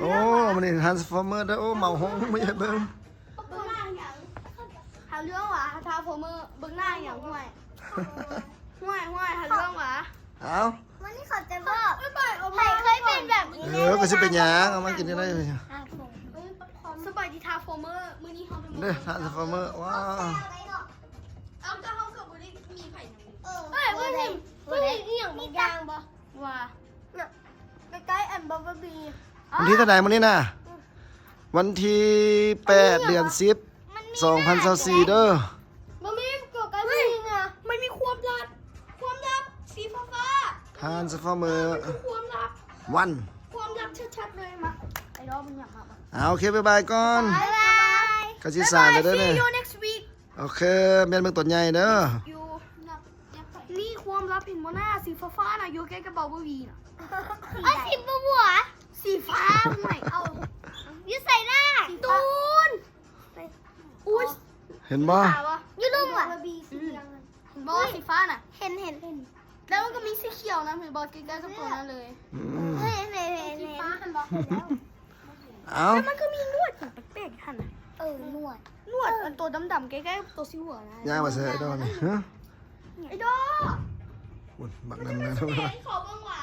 ໂອ້ ມື້ນີ້ Transformer ເດີ. ໂອ້ ເໝົາຫ້ອງ ບໍ່ຢາກເບິ່ງ. ເບິ່ງໜ້າຫຍັງ? ຫາເລື່ອງຫວາ Transformer ເບິ່ງໜ້າຫຍັງ? ຫ້ວຍ ຫ້ວຍ ຫ້ວຍ ຫາເລື່ອງຫວາ. ເອົ້າ ມື້ນີ້ເຂົາຈະບອກ ໄຜເຄີຍເປັນແບບນີ້? ເອີ ກໍຊິເປັນຫຍັງ ເອົາມາກິນໄດ້. ສະບາຍດີ Transformer ມື້ນີ້ເຮົາເດີ Transformer ວ້າວ. ເອົ້າ ແຕ່ເຮົາກໍບໍ່ໄດ້ມີໃຜນຳ. ເອີ ເອີຍ ບໍ່ໄດ້ ບໍ່ໄດ້ອີ່ຫຍັງບາງຢ່າງບໍ່? ວ່າ ໃກ້ໆ ອັນ Bumblebee. ວັນທີເທົ່າໃດມື້ນີ້ນະ? ວັນທີແປດ ເດືອນສິບ ສອງພັນຊາວສີ່ເດີ. ບໍ່ມີ ໃກ້ໆ ນີ້ນະ ມັນມີຄວາມລັບ ຄວາມລັບສີຟ້າໆ. Transformer ຄວາມລັບ ວັນ ຄວາມລັບຊັດໆ ເລີຍ. ມາ ໄອ້ດອກ ມັນຫຍັງມາ. ອ່າ ໂອເຄ ບາຍບາຍກ່ອນ. ບາຍບາຍ ກໍຊິສານແລ້ວເດີ. See you next week. ໂອເຄ ແມ່ນເບິ່ງຕອນໃຫຍ່ເດີ. ມີຄວາມລັບ ເຫັນບໍ່ນະ ສີຟ້າໆ ນະ ຢູ່ໃກ້ກັບ Bumblebee ນະ. ເອີຍ ສີບົວ ສີຟ້າ. ຫ້ວຍ ເອົາ ຢູ່ໃສລະ? ຕູນ ອຸ້ຍ ເຫັນບໍ່? ຢູ່ລຸ່ມຫວາ? ເຫັນບໍ່ ສີຟ້ານະ? ເຫັນ ເຫັນ ເຫັນ. ແລ້ວມັນກໍມີສີຂຽວນະ ເຫັນບໍ່? ໃກ້ໆ ກັບຕົວນັ້ນເລີຍ. ອືມ ເຫັນ ເຫັນ ເຫັນ ເຫັນ. ເອົ້າ ແຕ່ມັນຄືມີໜວດຫຍັງແປກໆ ຫັ້ນນະ. ເອີ ໜວດ ໜວດ ເອີ ອັນໂຕດຳໆ ໃກ້ໆ ໂຕສີຫົວນະ. ຍ່າງມາໃສ່ໄອ້ດອກນີ້ ຮະ? ໄອ້ດອກ ພຸ້ນ ບັກນັ້ນນະ. ເຂົາເບິ່ງຫວາ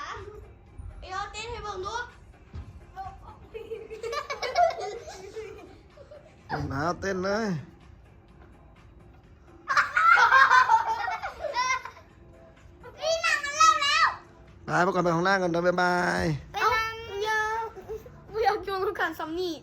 ໄອ້ດອກ ເຕັ້ນໃຫ້ເບິ່ງດູ. ເອົາ ເຕັ້ນເລີຍ. ໄປ ພາກັນໄປຫ້ອງນ້ຳກັນເດີ ບາຍບາຍ. ເອົ້າ ຢ່າ ບໍ່ຢາກຢູ່ນຳກັນສ່ຳນີ້.